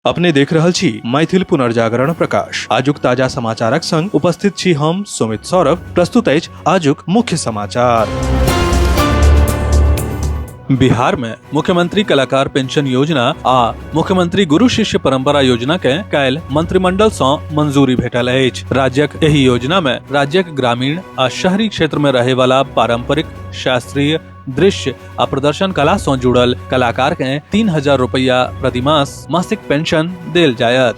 अपने देख रहल छी मैथिल पुनर्जागरण प्रकाश। आजुक ताजा समाचारक संग उपस्थित छी हम सुमित सौरभ। प्रस्तुत अछि आजुक मुख्य समाचार। बिहार में मुख्यमंत्री कलाकार पेंशन योजना आ मुख्यमंत्री गुरु शिष्य परंपरा योजना के काल्हि मंत्रिमंडल सं मंजूरी भेटल अछि। राज्यक एहि योजना में राज्यक ग्रामीण आ शहरी क्षेत्र में रहे वाला पारंपरिक, शास्त्रीय, दृश्य आ प्रदर्शन कला सं जुड़ल कलाकार के 3000 रुपया प्रतिमास मासिक पेंशन देल जायत।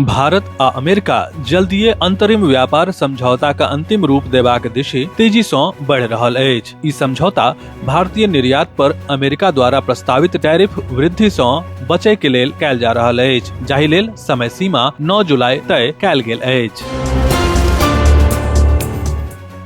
भारत आ अमेरिका जल्दिए अंतरिम व्यापार समझौता का अंतिम रूप देबाक दिशि तेजी सं बढ़ि रहल अछि। ई समझौता भारतीय निर्यात पर अमेरिका द्वारा प्रस्तावित टैरिफ वृद्धि सं बचय के लेल कयल जा रहल अछि, जाहि लेल समय सीमा 9 जुलाई तय कयल गेल अछि।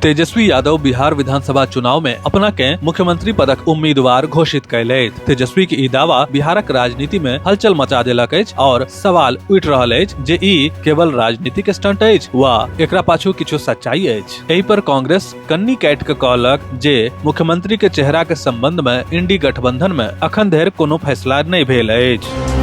तेजस्वी यादव बिहार विधानसभा चुनाव में अपना के मुख्यमंत्री पदक उम्मीदवार घोषित कयलथि। तेजस्वी के ई दावा बिहारक राजनीति में हलचल मचा देलक अछि और सवाल उठि रहल अछि जे ई केवल राजनीतिक स्टंट अछि वा एकरा पाछू किछु सच्चाई अछि। एहि पर कांग्रेस कन्नी काटि के कहलक जे मुख्यमंत्री के चेहरा के संबंध में इंडी गठबंधन में अखन धरि कोनो फैसला नहि भेल अछि।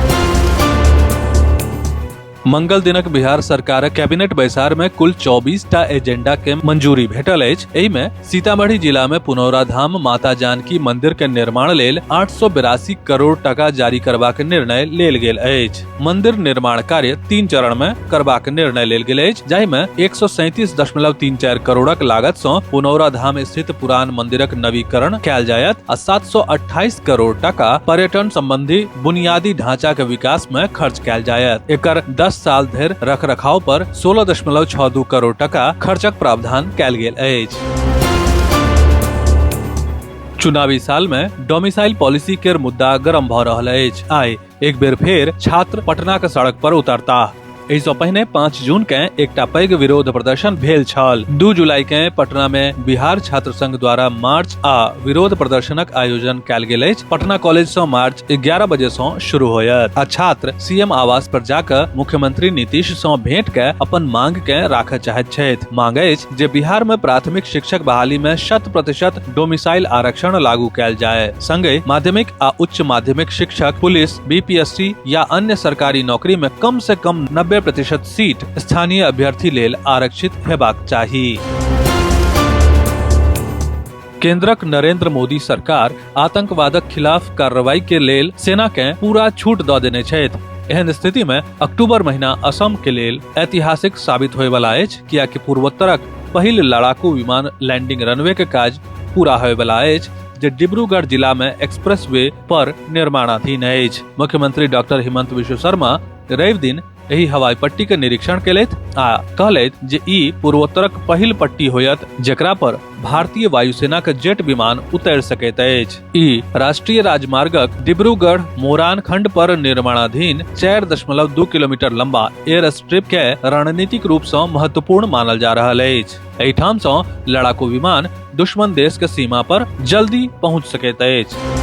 मंगल दिनक बिहार सरकारक कैबिनेट बैसार में कुल 24 टा एजेंडा के मंजूरी भेटल अछि। एहि में सीतामढ़ी जिला में पुनौरा धाम माता जानकी मंदिर के निर्माण लेल 882 करोड़ टका जारी करबाक निर्णय लेल गेल अछि। मंदिर निर्माण कार्य 3 चरण में करबाक निर्णय लेल गेल अछि, जाहि में 137.34 करोड़क लागत सँ पुनौरा धाम स्थित पुरान मंदिरक नवीकरण कयल जायत आ 728 करोड़ टका पर्यटन संबंधी बुनियादी ढांचा के विकास में खर्च कयल जायत। एकर 10 साल धरि रखरखाव पर 16.62 करोड़ टका खर्चक प्रावधान कयल गेल अछि। चुनावी साल में डोमिसाइल पॉलिसी के मुद्दा गरम भ रहल अछि। आइ एक बेर फेर छात्र पटना के सड़क पर उतरताह। एहिसँ पहिने 5 जून के एकटा पैघ विरोध प्रदर्शन भेल छल। 2 जुलाई के पटना में बिहार छात्र संघ द्वारा मार्च आ विरोध प्रदर्शनक आयोजन कयल गेल अछि। पटना कॉलेज सँ मार्च 11 बजे सँ शुरू होयत आ छात्र सीएम आवास पर जाकऽ मुख्यमंत्री नीतीश सँ भेंट कऽ अपन मांग के राखऽ चाहैत छथि। मांग अछि जे बिहार में प्राथमिक शिक्षक बहाली में 100% डोमिसाइल आरक्षण लागू कयल जाय। संगहि माध्यमिक आ उच्च माध्यमिक शिक्षक, पुलिस, बीपीएससी या अन्य सरकारी नौकरी में कम से कम 90% सीट स्थानीय अभ्यर्थी लेल आरक्षित हेबाक चाही। केंद्रक नरेंद्र मोदी सरकार आतंकवादक खिलाफ कार्रवाई के लेल सेना के पूरा छूट द देने छथि। एहन स्थिति में अक्टूबर महीना असम के लेल ऐतिहासिक साबित होय वाला अछि, कियाकि पूर्वोत्तरक पहिल लड़ाकू विमान लैंडिंग रनवे के काज पूरा होय वाला अछि, जे डिब्रूगढ़ जिला में एक्सप्रेसवे पर निर्माणाधीन अछि। मुख्यमंत्री डॉक्टर हिमंत विश्व शर्मा रवि दिन एहि हवाई पट्टी के निरीक्षण केलथि आ कहलथि जे ई पूर्वोत्तरक पहिल पट्टी होयत जेकरा पर भारतीय वायुसेना के जेट विमान उतरि सकैत अछि। ई राष्ट्रीय राजमार्गक डिब्रूगढ़ मोरान खंड पर निर्माणाधीन 4.2 किलोमीटर लंबा एयर स्ट्रिप के रणनीतिक रूप सँ महत्वपूर्ण मानल जा रहल अछि। एहिठाम सँ लड़ाकू विमान दुश्मन देश के सीमा पर जल्दी पहुंच सकैत अछि।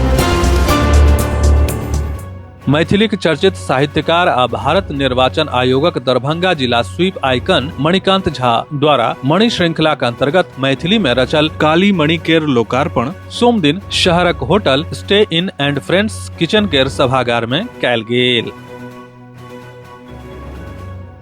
मैथिलीक चर्चित साहित्यकार आ भारत निर्वाचन आयोगक दरभंगा जिला स्वीप आइकन मणिकांत झा द्वारा मणि श्रृंखला के अंतर्गत मैथिली में रचल काली मणि केर लोकार्पण सोम दिन शहरक hotel stay in and friends kitchen केर सभागार में कयल गेल।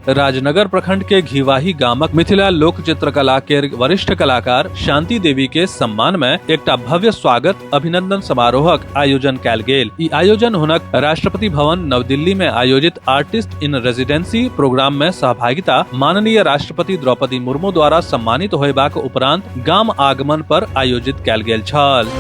राजनगर प्रखंड के घीवाही गामक मिथिला लोक चित्रकला के वरिष्ठ कलाकार शांति देवी के सम्मान में एकटा भव्य स्वागत अभिनंदन समारोहक आयोजन कयल गेल। ई आयोजन हुनक राष्ट्रपति भवन नव दिल्ली में आयोजित आर्टिस्ट इन रेजिडेंसी प्रोग्राम में सहभागिता माननीय राष्ट्रपति द्रौपदी मुर्मू द्वारा सम्मानित होयबाक उपरांत गाम आगमन पर आयोजित कयल गेल छल।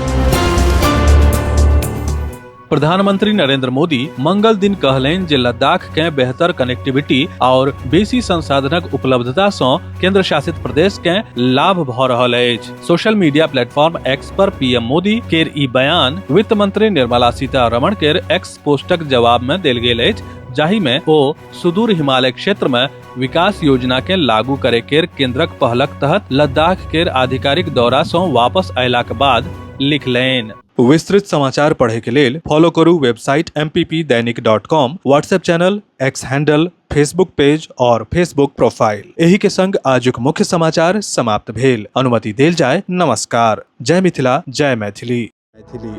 प्रधानमंत्री नरेंद्र मोदी मंगल दिन कहलनि जे लद्दाख के बेहतर कनेक्टिविटी और बेसी संसाधनक उपलब्धता सँ केंद्र शासित प्रदेश के लाभ भ रहल अछि। सोशल मीडिया प्लेटफॉर्म एक्स पर पीएम मोदी केर ई बयान वित्त मंत्री निर्मला सीतारमण केर एक्स पोस्टक जवाब में देल गेल अछि, जाहि में ओ सुदूर हिमालय क्षेत्र में विकास योजना के लागू करे केर केंद्रक पहलक तहत लद्दाख केर आधिकारिक दौरा सँ वापस अयलाक बाद लिखलनि। विस्तृत समाचार पढ़े के लेल फॉलो करू website mppdainik.com, WhatsApp channel, X handle, Facebook page और फेसबुक प्रोफाइल। एही के संग आजुक मुख्य समाचार समाप्त भेल। अनुमति देल जाय। नमस्कार। जय मिथिला, जय मैथिली। मैथिली।